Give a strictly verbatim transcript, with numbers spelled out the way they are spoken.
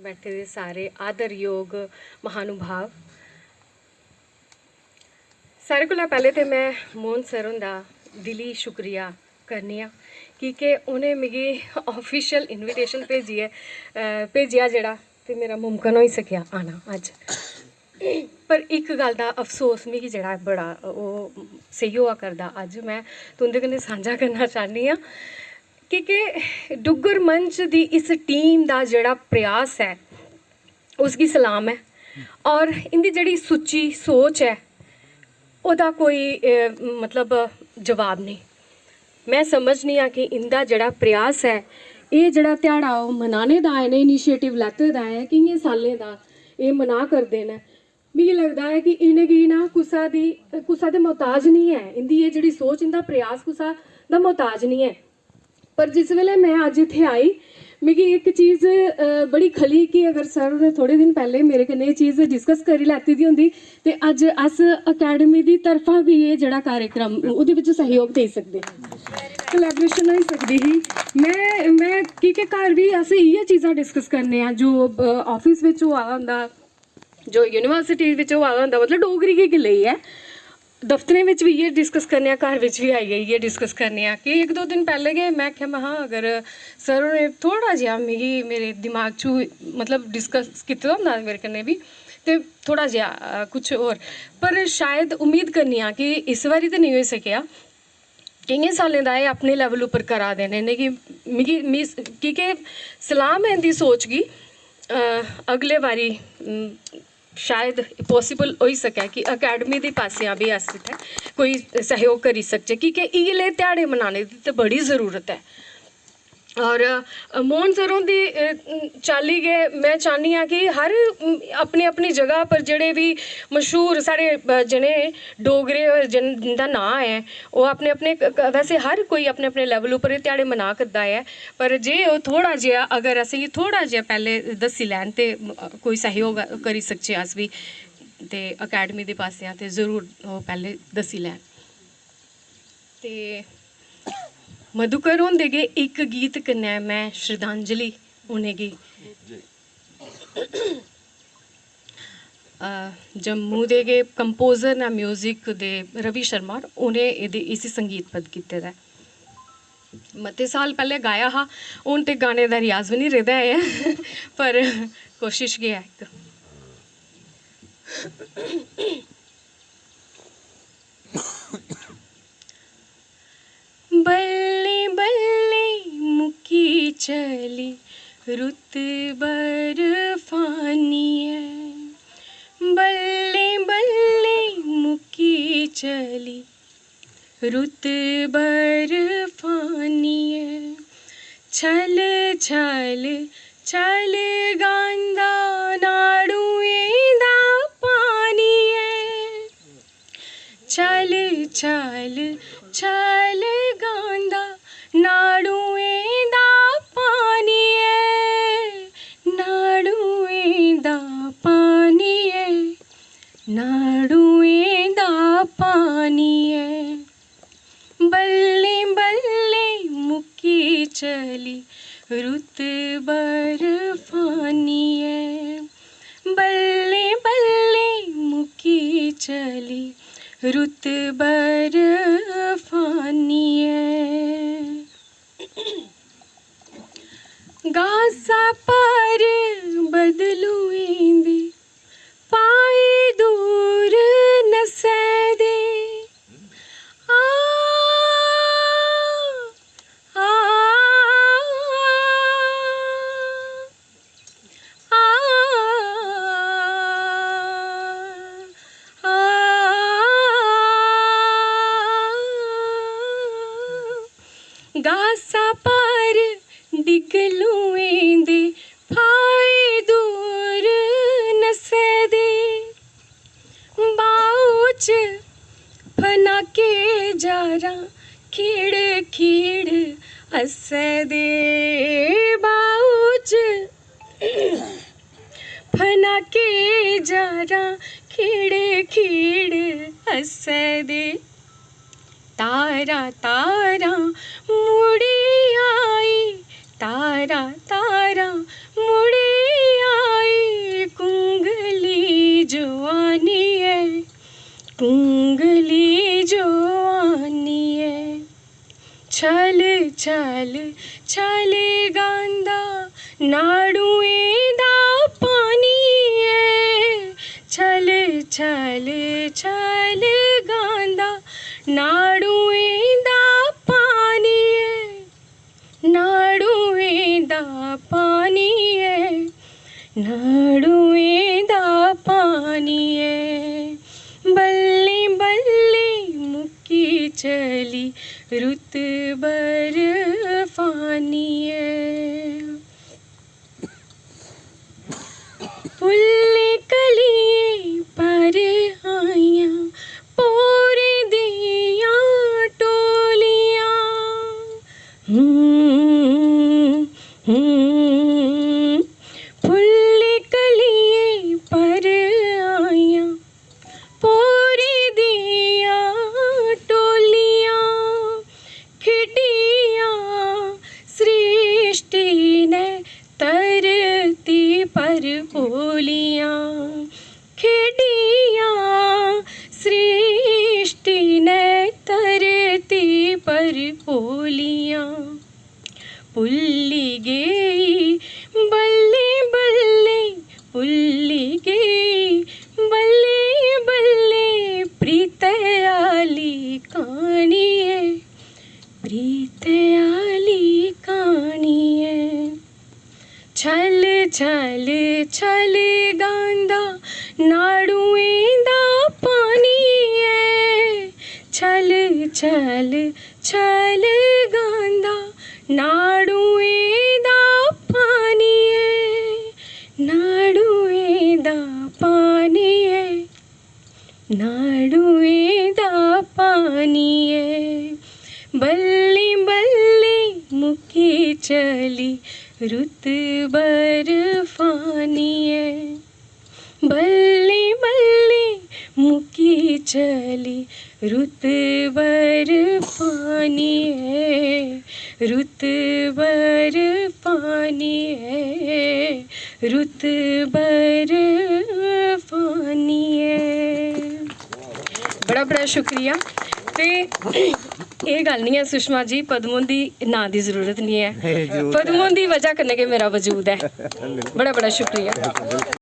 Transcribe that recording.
बैठे दे सारे आदरयोग महानुभाव, सारे कोला पैह्लें ते में मोहन सर हुंदा दिली शुक्रिया करनी आं, की के उ'नें मिगी official invitation भेजियै, अ, भेजेआ जेह्ड़ा, ते मेरा मुमकन होई सकेआ आना अज्ज। पर इक गल्ल दा अफसोस मिगी जेह्ड़ा बड़ा ओह् सेही होआ करदा, अज्ज में तुं'दे कन्नै सांझा करना चाह्न्नी आं, की के डुग्गर मंच दी इस टीम दा जेह्ड़ा प्रयास ऐ, उसगी सलाम ऐ। और इं'दी जेह्ड़ी सुच्ची सोच ऐ, ओह्दा कोई, अ, मतलब, जवाब नेईं। में समझनी आं कि इं'दा जेह्ड़ा प्रयास ऐ, एह् जेह्ड़ा ध्याड़ा ओह् मनाने दा इ'नें initiative लैते दा ऐ, कि'यें साल्लें दा एह् मना करदे न। मिगी लगदा ऐ कि इ'नेंगी ना कुसा दी, कुसा दे मोहताज निं ऐ। इं'दी एह् जेह्ड़ी सोच, इं'दा प्रयास कुसा दा मोहताज निं ऐ। पर जिस बेल्लै में अज्ज इत्थै आई, मिगी इक चीज़, अ, बड़ी खली कि अगर सर होरें थोह्ड़े दिन पैह्लें मेरे कन्नै एह् चीज़ discuss करी लैती दी होंदी, ते अज्ज अस अकैडमी दी तरफा बी एह् जेह्ड़ा कार्यक्रम, ओह्दे बिच सैह्योग देई सकदे, collaboration होई सकदी ही। में, में, की के घर बी अस इ'यै चीज़ां discuss करने आं जो, अ, office बिच होआ दा होंदा, जो university बिच होआ दा होंदा, मतलब, डोगरी गी गै लेइयै दफ्तरें बिच बी इ'यै discuss करने आं, घर बिच बी आइयै इ'यै discuss करने आं कि इक दो दिन पैह्लें गै में आखेआ, महां, अगर सर होरें थोह्ड़ा जेहा मिगी, मेरे दिमाग च, मतलब, discuss कीते दा होंदा मेरे कन्नै बी, ते थोह्ड़ा जेहा, अ, कुछ होर, पर शायद उम्मीद करनी आं कि इस बारी ते नेईं होई सकेआ। केइयें सालें दा एह् अपने level उप्पर करा दे न, इ'नेंगी, मिगी, मी, की के सलाम ऐ इं'दी सोच गी, अ, अगले बारी, उम, शायद possible होई सकै कि अकैडमी दी पासेआ बी अस इत्थै कोई सैह्योग करी सकचै, की के इ'यै लेह् ध्याड़े मनाने दी ते बड़ी जरूरत ऐ। और, अ, मोहन सर हुंदी, अ, चाल्ली गै में चाह्न्नी आं कि हर, उम, अपनी अपनी जगह पर जेह्ड़े बी मशहूर साढ़े, अ, जि'नें डोगरे, जिन-, जिं'दा नांऽ ऐ, ओह् अपने अपने क-, क-, वैसे हर कोई अपने अपने level उप्पर एह् ध्याड़े मना करदा ऐ, पर जे ओह् थोह्ड़ा जेहा, अगर असेंगी थोह्ड़ा जेहा पैह्लें दस्सी लैन ते, अ, कोई सैह्योग करी सकचै अस बी, ते अकैडमी दे पासेआ ते जरूर ओह् पैह्लें दस्सी लैन। ते मधुकर हुंदे गै इक गीत कन्नै में श्रद्धांजलि उ'नेंगी। अ, जम्मू दे गै composer न, music दे रवि शर्मा होर, उ'नें एह्दे, इसी संगीतबद्ध कीते दा ऐ। मते साल पैह्लें गाया हा, हून ते गाने दा रियाज बी निं रेह्दा ऐ, पर कोशिश गै ऐ इक। बल्लें बल्लें मुक्की चली रुत्त बर्फानी ऐ, बल्लें बल्लें मुक्की चली रुत्त बर्फानी ऐ। छल छल छल गांदा नाड़ुएं दा पानी ऐ। छल छल छल गांदा नाड़ुएं दा पानी ऐ, नाड़ुएं दा पानी ऐ, नाड़ुएं दा पानी ऐ। बल्लें बल्लें मुक्की चली रुत्त बर्फानी ऐ, बल्लें बल्लें मुक्की चली रुत्त बर्फानी ऐ। गासा पर बदलुएं दे पाए दूर नस्सै दे। आ, आ, आ, आ, आ। गासा पर डिगलुएं दे फाए दूर नस्सै दे। बाहू च फनाके जारां खिड़ खिड़ हस्सै दे। बाहू च फनाके जारां खिड़ खिड़ हस्सै दे। तारा तारा मुड़ी आई, तारा तारा मुड़ी छल छल गांदा नाड़ुएं दा पानी ऐ, नाड़ुएं दा पानी ऐ, नाड़ुएं दा पानी ऐ। बल्लें बल्लें मुक्की चली रुत बर्फानी ऐ। फुल्लें कलियें पर आइयां भौरें दियां टोलियां। हम्म, हम्म, फुल्लें कलियें पर आइयां भौरें दियां टोलियां। खेढियां सृष्टि ने धरती पर होलियां, खेढियां सृष्टि ने धरती पर होलियां। भुल्ली गेई बल्लें बल्लें, भुल्ली गेई बल्लें बल्लें प्रीत आह्ली क्हानी ऐ, प्रीत आह्ली क्हानी ऐ। छल छल छल गांदा नाड़ुएं दा पानी ऐ। छल छल छल गांदा नाड़ुएं दा पानी ऐ, नाड़ुएं दा पानी ऐ, नाड़ुएं दा पानी ऐ। बल्लें बल्लें मुक्की चली रुत बर्फानी ऐ। बल्लें बल्लें मुक्की चली रुत बर्फानी ऐ, रुत बर्फानी ऐ, रुत बर्फानी ऐ। बड़ा बड़ा शुक्रिया। ते एह् गल्ल निं ऐ सुषमा जी, पद्म हुंदी नांऽ दी जरूरत निं ऐ। नेईं, जरूरत पद्म ऐ। हुंदी वजह कन्नै गै मेरा वजूद ऐ। बड़ा बड़ा शुक्रिया।